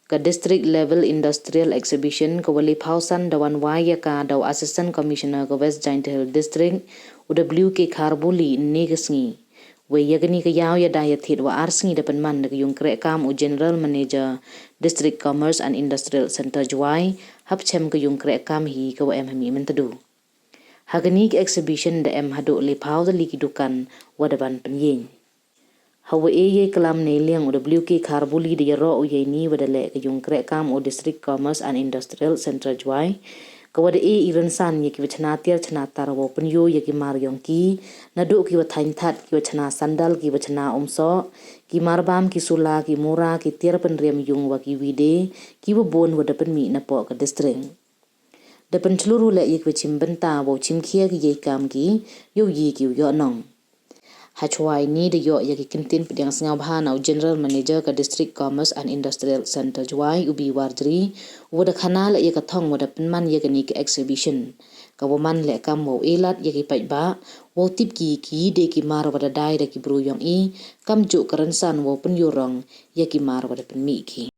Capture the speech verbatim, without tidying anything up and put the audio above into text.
Ka District Level Industrial Exhibition ka wa le phaw san da wan wai ya ka da u Assistant Commissioner ka West Jaintia Hills District, u W K Kharbuli, ynne ka sngi. Wei ya kani ka yaw ya da ya thied wa ar sngi da pynman da ka yung kreh kam u General Manager, District Commerce and Industrial Centre Jowai, hapchem ka yung kreh kam hi ka wa em ha Mihmyntdu. Ha kani ka exhibition da em haduh le phaw tylli ki dukan wa da ban pynyeng. Ha wa e yei klam nei liang u W K Kharbuli da yaroh u yei ni wa da leh ka yung kreh kam u District Commerce and Industrial Centre Jowai, ka wa da e i rynsan ya ki wa chna tiar chna tar wow pynyoo ya ki mar yong ki, naduh ki wa thaiñ that, ki wa chna sandal, ki wa chna umsoh, ki mar bam, ki sula, ki mura, ki tiar pynriam yung wa ki wi de, ki wa bun wa da pynmih napoh ka district. Da pynchlur u leh ya ki wa chim bynta wow chim khia ki yei kam ki, yow yi ki u yoh nong. Hachwa ini da yoh ya ki kyntien pdiang sngewbha na u General Manager ka District Commerce and Industrial Centre Jowai, u B Warjri, wa da khana leh ya ka thong wa da pynman ya kani ka exhibition, ka wa man leh kam wow e lad ya ki paidbah wow tip ki ki de ki mar wa da dai da ki bru yong i, kamjooh ka rynsan wow pynyoo rong ya ki mar wa da pynmih ki.